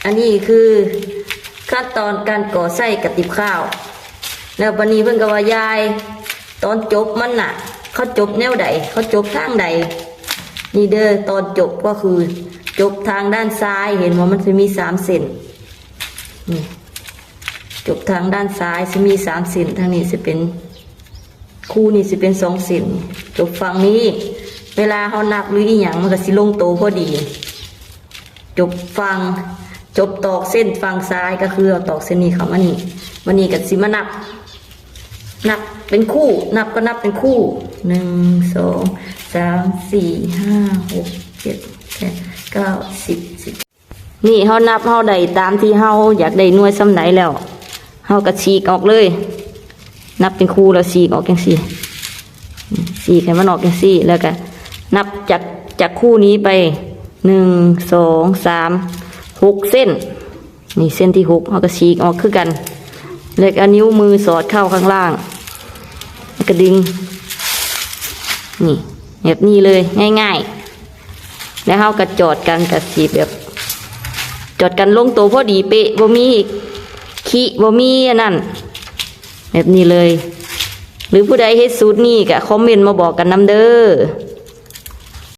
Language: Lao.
ອັນນີ້ຄືຂັ້ນຕອນການກໍ່ໃຊ້ກະຕິບຂ້າວ. ແລ້ວບາດນີ້ເພິ່ນກໍວ່າ ຍາຍ ຕອນຈົບມັນນະ ເຂົາຈົບແນວໃດ? ເຂົາຈົບທາງໃດ? ນີ້ເດີ ຕອນຈົບກໍຄືຈົບທາງດ້ານຊ້າຍ ເຫັນບໍ່? ມັນຊິມີສາມເສັ້ນ ນີ້ ຈົບທາງດ້ານຊ້າຍຊິມີສາມເສັ້ນ ທາງນີ້ຊິເປັນ ຄູ່ນີ້ຊິເປັນສອງເສັ້ນ ຈົບຝັ່ງນີ້. ເວລາເຮົານັບຫຼືອີ່ຫຍັງ ມັນກໍຊິລົງໂຕພໍດີ. ຈົບຝັ່ງ ຈົບຕອກເສັ້ນຝັ່ງຊ້າຍ ກໍຄືເອົາຕອກເສັ້ນນີ້ເຂົ້າມານີ້. ບາດນີ້ກໍຊິມານັບ ນັບເປັນຄູ່ ນັບກໍນັບເປັນຄູ່ ໜຶ່ງ ສອງ ສາມ ສີ່ ຫ້າ ຫົກ ເຈັດ ແປດ ເກົ້າ ສິບ ສິບ ນີ້ເຮົານັບ ເຮົາໄດ້ຕາມທີ່ເຮົາຢາກໄດ້ໜ່ວຍສ່ຳໃດແລ້ວ ເຮົາກໍສີກອອກເລີຍ. ນັບເປັນຄູ່ແລ້ວສີກອອກຈັ່ງຊີ້ ສີກໃຫ້ມັນອອກຈັ່ງຊີ້ ແລ້ວກໍນັບຈາກ ຈາກຄູ່ນີ້ໄປ ໜຶ່ງ ສອງ ສາມ ຫົກເສັ້ນ. ນີ້ເສັ້ນທີຫົກ ເຮົາກໍສີກອອກຄືກັນ ແລ້ວກໍເອົານິ້ວມືສອດເຂົ້າຂ້າງລ່າງ ແລ້ວກໍດຶງ ນີ້ ແບບນີ້ເລີຍ ງ່າຍໆ. ແລ້ວເຮົາກໍຈອດກັນ ກໍຊິແບບ ຈອດກັນລົງໂຕພໍດີເປະ ບໍ່ມີຄີ ບໍ່ມີອັນນັ້ນ ແບບນີ້ເລີຍ. ຫຼືຜູ້ໃດເຮັດສູດນີ້ກໍຄອມເມັນມາບອກກັນນຳເດີ.